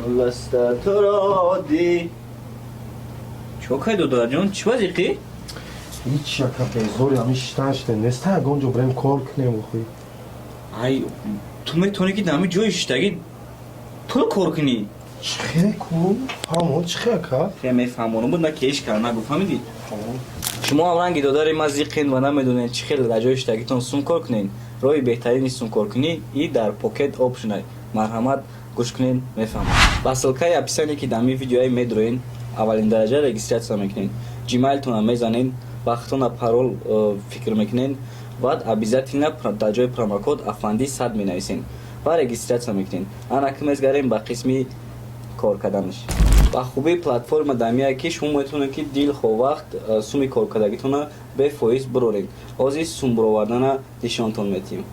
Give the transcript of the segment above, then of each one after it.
Ласта туро ди. Чо кай, додарҷон, чӣ вазиқӣ? Ҳеч, яка, безори ҳамин шиштан шидем. Неста ягон ҷо бирем, кор кунем охи? Ай, ту метавонӣ, ки дар ҳамин ҷои шиштагӣ пул кор кунӣ. Чӣ хеле ку? Фаҳмон, чӣ хел, ака? Хе, мефаҳмонам буд, на ки ҳеч кар нагуфт, фаҳмидӣ? Шумо ҳам ранги додари ма зиқен ва намедонед, чӣ хел дар ҷои шиштагитон сум кор кунед. Роҳи беҳтарини сумкоркунӣ и дар Pocket Option. Марҳамат, гӯш кунед, мефаҳмад. Ба ссылкаи описание, ки дар ҳамин видеои медроен, аввалин дараҷа регистрация мекунед, gmailтона мезанед, вақтона парол фикр мекунед, баъд обязательно дар ҷои промокод афанди 100 менависед ва регистрация мекунед. Ана ки мезгарем ба қисми кор карданаш. Ба хубии платформа дамия, ки шумо метавонед, ки дилхоҳ вақт суми коркардагитона бефоиз бироред. Ҳозир сум бировардана нишонтон метиҳем.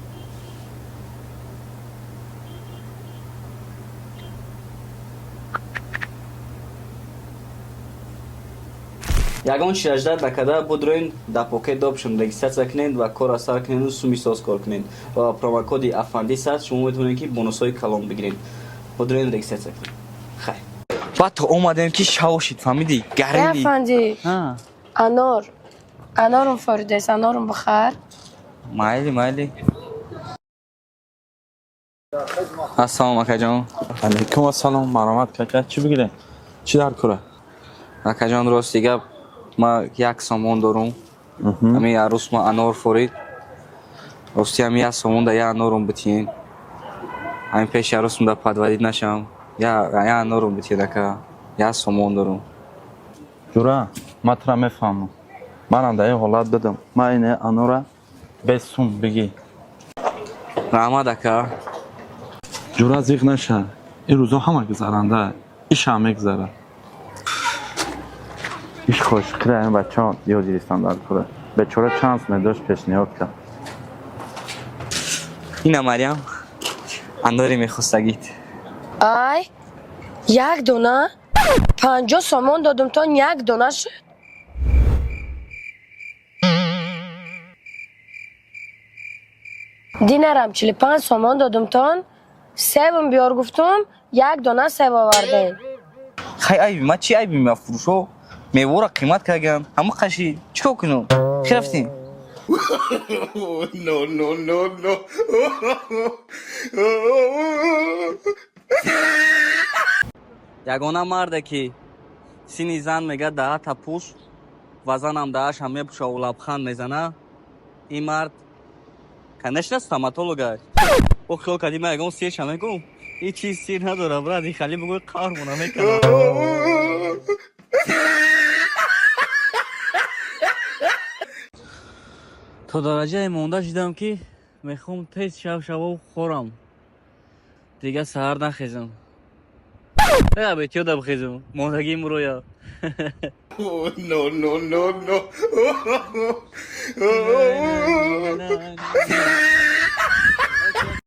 Ягон чиза ждать накарда, будроен дар Pocket Option, регистрация кунед ва корро сар кунеду суми соз кор кунед. Ва промокоди афанди 100 шумо метавонед, ки бонусҳои калон бигиред. Будроен, регистрация кунед. Хай, баъд то омадем, ки шав шид, фаҳмидӣ? Гарини. Афанди, анор, анорум форидес, анорум бихар. Майли, майли. Ассалом, акаҷон. Алайкум ассалом, марҳамат, кака, чӣ бигирем? Чӣ дар кора? Акаҷон, рости гап, ма 1 сомон дорум. Ҳамин арӯс ма анор форид. Рости, ҳамин 1 сомон да я анорум битиен. Ҳамин пеши арӯсум да подводить нашам. Я анорум битиен, ака. 1 сомон дорум. Ҷура, ман тура мефаҳмам. Манам дар ин ҳолат будам. Ман ине анора без сум бигӣ. Раҳмат, ака. Ҷура, зиқ наша. Ин рӯзо ҳама гузаранда. Ишам мегузарад. Иш хошиқира ин бачаҳо ёд гирифтан дар кора. Бечора чанс медошт, пешниҳод кард. Ина, Марьям, анори мехостагит. Ай, як дона 50 сомон додум, тон як дона шуд. Динарам 45 сомон додум, тон себум биёр гуфтум, як дона себ овардем. Хай, айби ма чи? Айби ма фурӯшо мевора қимат кардаган, ҳама қаши, чӣ кор кунам? Хи, рафтем. No, no, no, no. Ягона марде, ки сини зан мега даҳата пӯш, ва занам даҳашам мепӯшаву лабханд мезана, ин мард, конечно, стоматолога. О, хиёл кардӣ, ман ягон сирша мегӯм? Ин чиз сир надора, брат, ин хали бугӯй қаҳрмона мекунам. То дараҷае монда шидам, ки мехоҳам тез шав шаву хӯрам, дигар саҳар нахезам, бетиёда бихезам, мондагии муроя. No, no, no, no.